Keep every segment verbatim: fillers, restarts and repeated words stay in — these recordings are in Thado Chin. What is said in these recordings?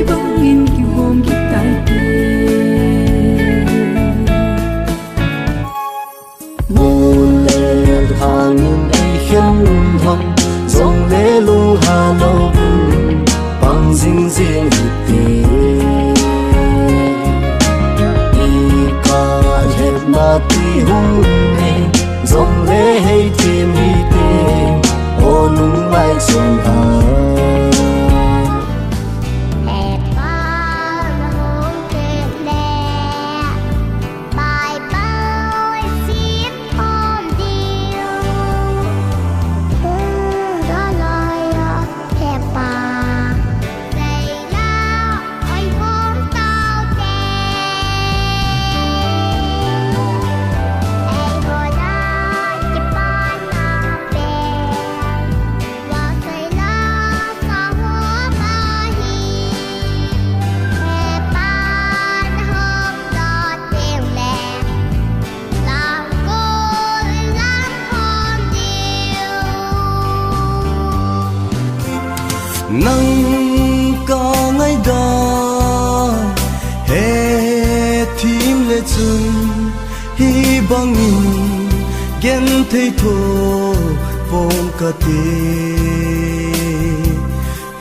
Bangin kihong kit tai te. Mun le lhangin eikhen ham, jongle lunghan louvin pang jingjing hite. Ikah hetna tui hung nei, jongle heithem hite, o lunglai chunga. Nang ka ngaida, hethem le chun hibangin genthei tho pong kate.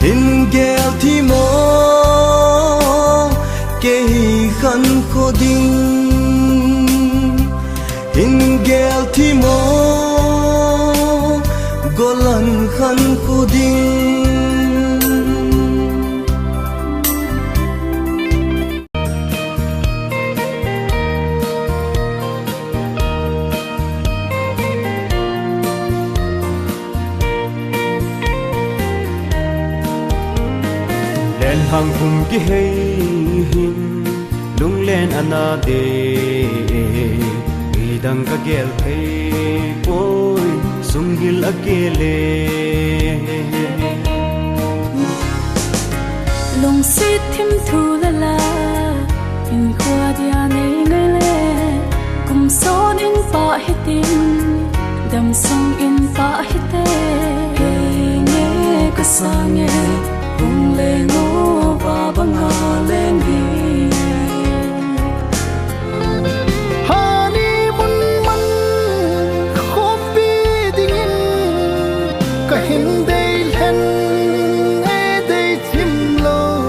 Hin gel thim o, kei khankho ding. Hin gel thim o, gollhang khankho ding. Lelhang phung kihei hin, lunglen ana de, midang ka gel thei poi, sunggil a kile. Lungset thim thu lala, hinkho dia nei ngai le, kum son in pha hitin, damsung in pha hite, henge ka sange, hung leng o va banga leng hi. Honeymoon man khompi dingin ka hin dei lhen e, dei thim lou.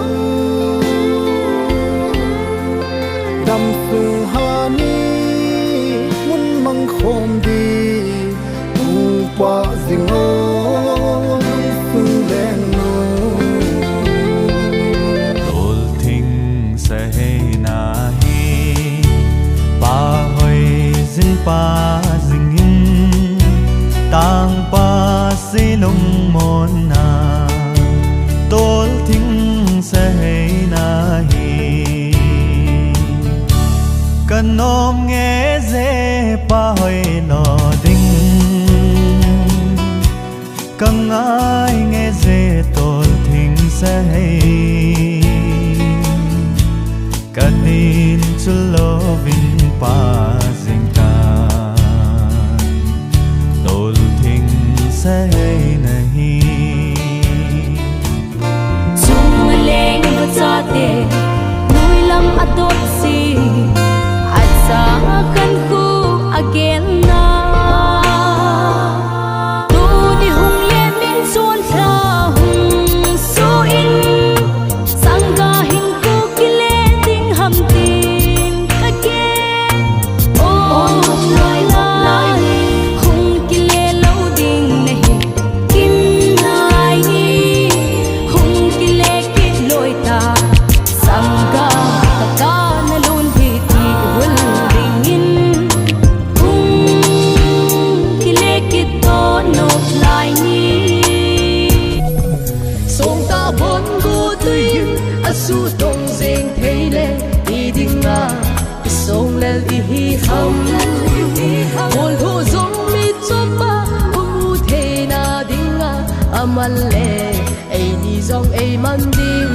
Damsung honeymoon mang khom di. Upa jing o, lungsun leng o. Tolthing saheina hi, pa hoi jing pa jing in, tangpa sei lungmonna. Tolthing saheina hi, ka nom nge je pa hoi lo ding, ka ngai nge je tolthing sahei, ka tin chu louvin pa jing ta. Tolthing saheina hi. Chungleng vachate, nuilam a dot si, acha khankho a gelna. Tuni hung le min chun lha hung suin, sangkah hinkho kile ding ham tin ka ke. O, o, lai, lai, hung kile lou ding nahi. Kin ngai ni, hung kile kit loi ta. Sangkah ka na lun hi ti hul dingin, hung kile kit to nop lai ni. Songkah bon go tuin, a su tong jeng thei le, i dinga. Song lel ihi ham, hol ho jong mi chopa, umu theina dinga, aman le, eini jong eiman ding.